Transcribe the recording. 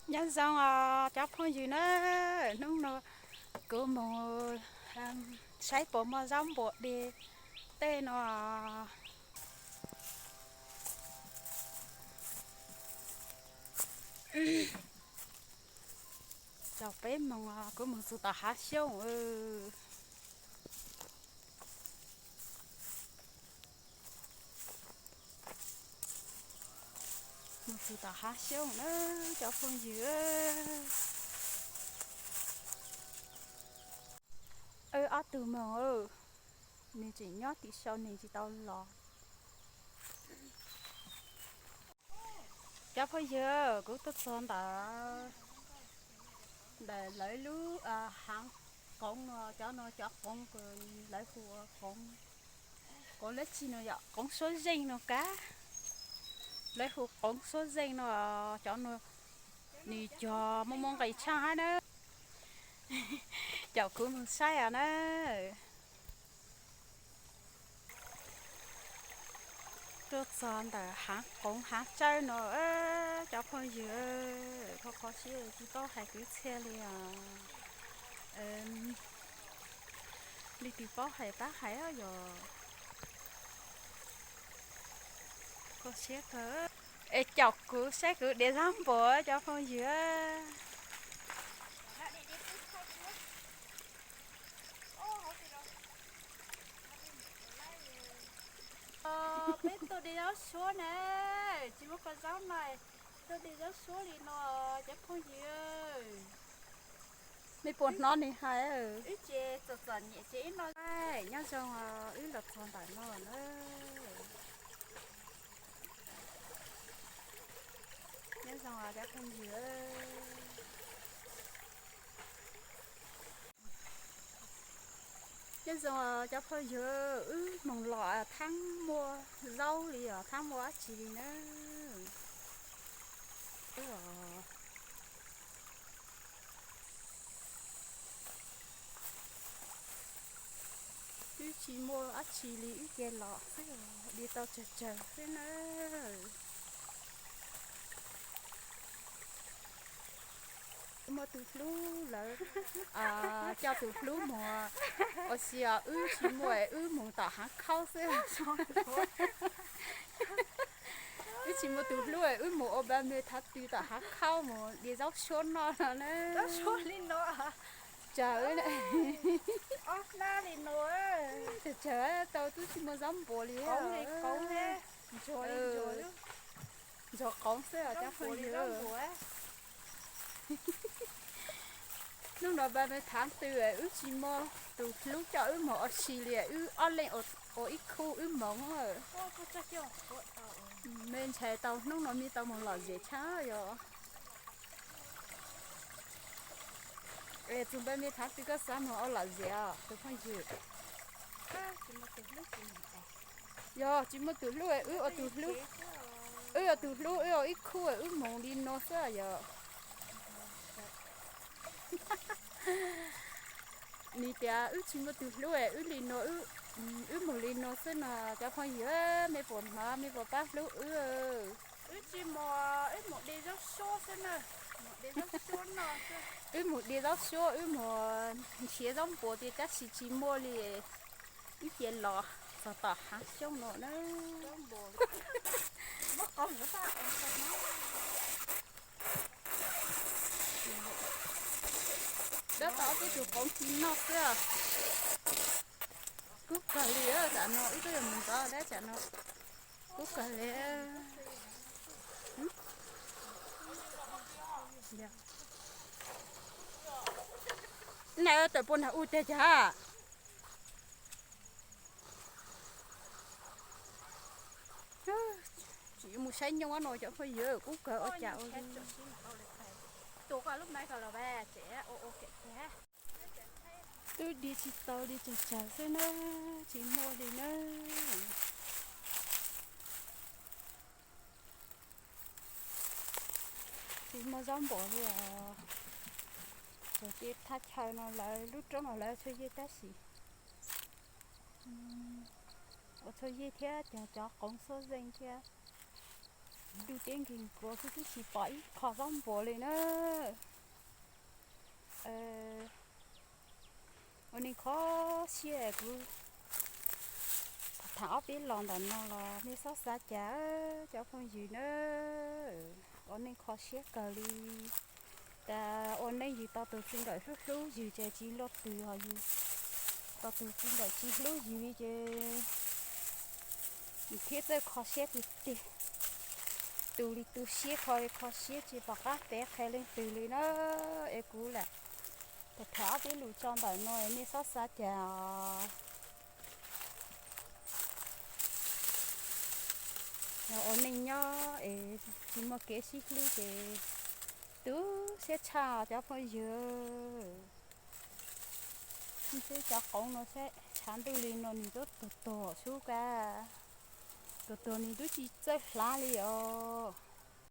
Nyob zoo os cov phooj ywg na, hnub no kuv mus saib puas muaj zaub npua de tej no. Tau peb moos kuv mus txog tom Hav Xyooj. Mus txog tom Hav Xyooj na cov phooj ywg. Wb ob tug moos, nws tseem nyob tim sau, nws tsis tau los. Cov phooj ywg, kuv tuaj txog ntawm, ntawm lawv lub haav qoov no, cov no cov qoov, lawv hu ua qoov, qoov dab tsi no yom, qoov suab zeej no kab. Lawv hu qoov suab zeej no, cov no nws cog muaj muaj nqis tshaj hab na. Caum kuv mus saib os na. Tuaj txog ntawm haav qoov haav tsawb no, cov phooj ywg, kho kho siab tsis paub hais kwv txhiaj li os. Leej twg paub hais pab hais os yog. Kho siab kawg. Es caum kuv saib kuv de zaub npua cov phooj ywg. Peb tuaj de zaub suab na, tsis muaj qhov zaub no, tuaj de zaub suab li no cov phooj ywg. Nej puas hnov nws hais? Wb ces txom txom nyem ces wb no. Nyob zoo, wb los txog ntawm no na. Nyob zoo cov phooj ywg. Nyob zoo cov phooj ywg, wb moog los thaab muaj zaub li os, thaab muaj dab tsi li na. Wb tsis muaj dab tsi li, wb cia los xwb, de tau tsawg tsawg xwb na. Muaj tus hlub lawv coj tus hlub mus ua si os, wb tsis muaj, wb mus tom haav khaub xwb. Wb tsis muaj tus hlub, wb mus ua npa me thav tw tom haav khaub mus de zaub suab noj no na. Tsawg, tsawg tau twb tsis muaj zaub npua li. Ntsuag qoov xwb os cov phooj ywg. Hnub no npa me thav tw, wb tsis muaj tus hlub coj wb mus ua si li, wb ob leeg ua ib khub wb moov. Me ntshai tau hnub no me tau mus lom zem tshaj yom. Es txug npa me thav tw koj xav mus ua lom zem os tus phooj ywg? Yog tsis muaj tus hlub, wb ua tus hlub, wb ua tus hlub, wb ua ib khub, wb moov li no xwb yom. Nws tias wb tsis muaj tus hlub, wb li no, wb moog li no xwb no cov phooj ywg, mej puas hnov, mej puas pab hlub wb? Wb tsis mus, wb mus de zaub suab xwb na. Wb mus de zaub suab, wb mus nrhiav zaub npua tiag, tab sis tsis muaj li. Wb cia los txog tom haav xyoob no na. Dab tau ob peb tug qoov ci noj xwb. Kub kawg li, tsam no wb twb yuav mus ntxov dab tsam no. Kub kawg li. Na tawm puag nram u teg cas. Tsis yuav mus saib nyooj no cov phooj ywg, kub kawg ua cas ua li. Twb di tsis tau li, tsawg tsawg xwb na, tsis muaj li na. Tsis muaj zaub npua li os. Txog ces thaj chaw no lawv lub roob no lawv tshuav yej tab sis, ua tshuav yej thiab cog cov qoov xuab zeej thiab. Dub teb nkeeg nkuav xwb twb tsis pom ib qho zaub npua li na. Ua neej kho siab kuv tham ob peb los ntawm no los nej txhob xav cas cov phooj ywg na. Ua neej kho siab kawg li. Tas ua neej yus tau tus txij nkawm hlub hlub yus ces tsis luaj twg ho yus tau tus txij nkawm tsis hlub yus li ces yus thiaj txawj kho siab tiag tiag. Tu li tu siab kho li kho siab tsis pom qab teb qhia leej twg li na. Es kuv lam tham ob peb lus tso ntawm no nej txhob xav cas os. Yog ua neej nyob es tsis muaj kev sib hlub ces tu siab tshaj cov phooj ywg. Seb cov qoov no seb tshav ntuj li no nws twb tuag tuag sub kab, tuag tuag nws twb tsis txawj hlav li os.